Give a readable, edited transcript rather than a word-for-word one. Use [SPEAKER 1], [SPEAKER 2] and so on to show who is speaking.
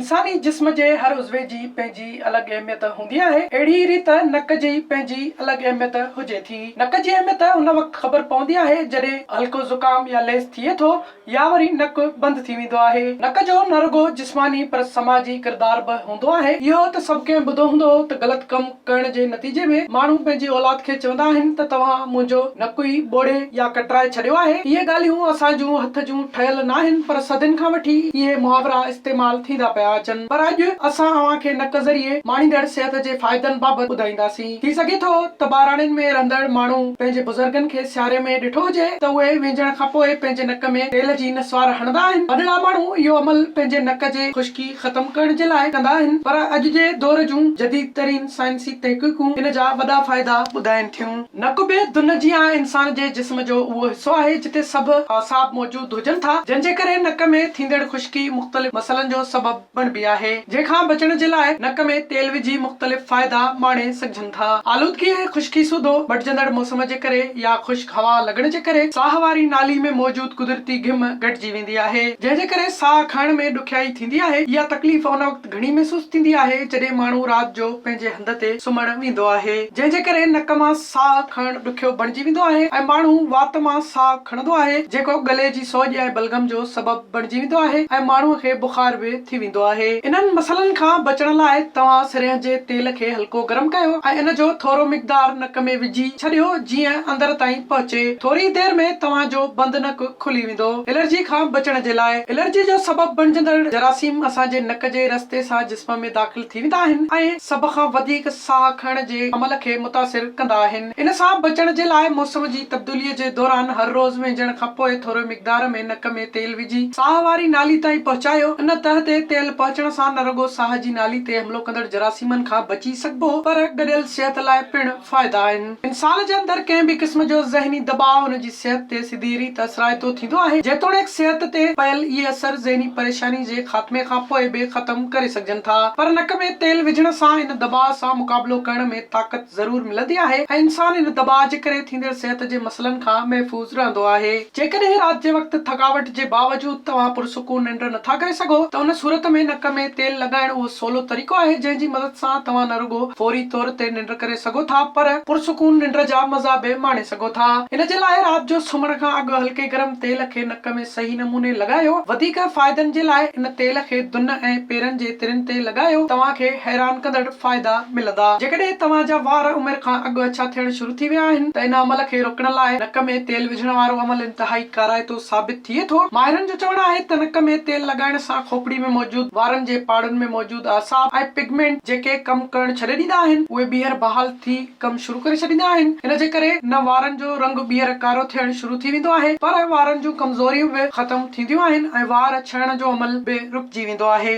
[SPEAKER 1] انساني جسم جي هر عضوي جي پنهنجي الڳ اهميت هوندي آهي. اهڙي ئي ريت نڪ جي پنهنجي الڳ اهميت هجي ٿي. نڪ جي اهميت ان وقت خبر پوندي آهي جڏهن هلڪو زڪام يا ليس ٿئي ٿو يا وري نڪ بند ٿي ويندو آهي. نڪ جو نه رڳو جسماني پر سماجي ڪردار به هوندو آهي. اهو ته سڀ ڪنهن ٻڌو هوندو ته غلط ڪم ڪرڻ جي نتيجي ۾ ماڻهو پنهنجي اولاد کي چوندا آهن ته توهان منهنجو نڪ ئي ٻوڙي يا ڪٽرائي ڇڏيو آهي. اهي ڳالهيون اسان جون هٿ جون ٺهيل ناهن پر صدين کان وٺي اهي محاورا استعمال ٿيندا پيا اچن. پر اڄ اسان اوهان کي نڪ ذريعي ماڻيندڙ صحت جي فائدن بابت ٻڌائينداسين. ٿي سگهي ٿو ته ٻهراڙين ۾ رهندڙ ماڻهو پنهنجي بزرگن کي سياري ۾ ڏٺو هجي ته اهي وهنجڻ کان پوء پنهنجي نڪ ۾ تيل جي نسوار هڻندا آهن. وڏڙا ماڻهو اهو عمل پنهنجي نڪ جي خشڪي ختم ڪرڻ جي لاء ڪندا آهن پر اڄ جي دور جون جديد ترين سائنسي تحقيقون ان جا وڏا فائدا ٻڌائين ٿيون. نڪ به دن جيان انسان جي جسم جو اهو حصو آهي جتي سڀ اعصاب موجود هجن ٿا جنهن جي ڪري نڪ ۾ ٿيندڙ خشڪي مختلف مسئلن جو سبب بڻبي آهي، جنهن کان بچڻ جي لاء نڪ ۾ تيل وجهي مختلف فائدا ماڻي سگهجن ٿا. آلودگي ۽ خشڪي سوڌو مٽجندڙ موسم جي ڪري يا خشڪ هوا لڳڻ جي ڪري ساهه واري نالي ۾ موجود قدرتي گهم گهٽجي ويندي آهي، جنهن جي ڪري ساهه کڻڻ ۾ ڏکيائي ٿيندي آهي. اها تڪليف ان وقت گهڻي محسوس ٿيندي آهي، جڏهن ماڻهو رات جو پنهنجي هنڌ تي سمهڻ ويندو آهي، جنهن جي ڪري نڪ مان ساهه کڻڻ ڏکيو بڻجي ويندو آهي ۽ ماڻهو وات مان ساهه کڻندو آهي، جيڪو ڳلي جي سوڄ ۽ بلغم جو سبب بڻجي ويندو آهي ۽ ماڻهوء کي بخار به ٿي ويندو آهي. انهن مسئلن کان بچڻ لاء توهان سرينهن جي تيل کي هلڪو گرم ڪيو ۽ ان جو ٿورو مقدار نڪ ۾ وجهي ڇڏيو جيئن اندر تائين پهچي. ٿوري ئي دير ۾ توهان جو بند نڪ کلي ويندو. الرجي کان بچڻ جي لاء الرجي جو سبب بڻجندڙ جراثيم اسان جي نڪ جي رستي سان جسم ۾ داخل ٿي ويندا آهن ۽ سڀ کان وڌيڪ ساهه کڻڻ جي عمل کي متاثر ڪندا آهن. ان سان بچڻ جي لاء موسم جي تبديلي جي دوران هر روز وهنجڻ کان پوء ٿوري مقدار ۾ نڪ ۾ تيل وجهي ساهه واري نالي تائين پهچايو. ان تهه تي تيل پهچڻ سان نه رڳو ساهه جي نالي تي حملو ڪندڙ جراثيمن کان بچي سگهبو پر گڏيل صحت لاء پڻ فائدا آهن. انسان جي اندر ڪنهن به قسم جو ذهني دٻاء ان جي صحت تي سڌي ريت اثرائتو ٿيندو آهي. جيتوڻيڪ صحت تي پيل اهي اثر ذهني پريشاني جي خاتمي کان پوء به ختم ڪري سگهجن ٿا پر نڪ ۾ تيل وجهڻ سان ان دٻاء سان مقابلو ڪرڻ ۾ طاقت ضرور ملندي آهي ۽ انسان ان دٻاء جي ڪري ٿيندڙ صحت جي مسئلن کان محفوظ رهندو آهي. جيڪڏهن رات جي وقت ٿڪاوٽ جي باوجود توهان پرسڪون ننڊ نٿا ڪري سگهو ته ان صورت ۾ نڪ ۾ تيل لڳائڻ اهو سولو طريقو آهي جنهن جي مدد سان توهان نه رڳو فوري طور تي ننڊ ڪري سگهو ٿا پر پرسڪون ننڊ جا مزا به ماڻي سگهو ٿا. ان جي لاء رات جو سمهڻ کان اڳ هلڪي گرم تيل کي نڪ ۾ صحيح نموني لڳايو. وڌيڪ فائدن جي لاء ان تيل کي دن ۽ پيرن جي ترين تي لڳايو. توهان کي حيران ڪندڙ فائدا ملندا. جيڪڏهن توهان جا وار عمر کان اڳ اڇا ٿيڻ شروع ٿي ويا آهن ته ان عمل کي روڪڻ لاء نڪ ۾ تيل وجهڻ وارو عمل انتهائي ڪارائتو ثابت ٿئي ٿو. ماهرن جو چوڻ آهي ته نڪ ۾ تيل لڳائڻ سان کوپڙي ۾ موجود وارن جي پاڙن ۾ موجود اعصاب ۽ پگمينٽ جيڪي ڪم ڪرڻ ڇڏي ڏيندا آهن اهي ٻيهر بحال ٿي ڪم شروع ڪري ڇڏيندا آهن. ان جي ڪري نه وارن جو رنگ ٻيهر ڪارو ٿيڻ شروع ٿي ويندو آهي پر وارن جون ڪمزوريون به ختم ٿينديون آهن ۽ وار ڇڻڻ جو عمل به رڪجي ويندو آهي.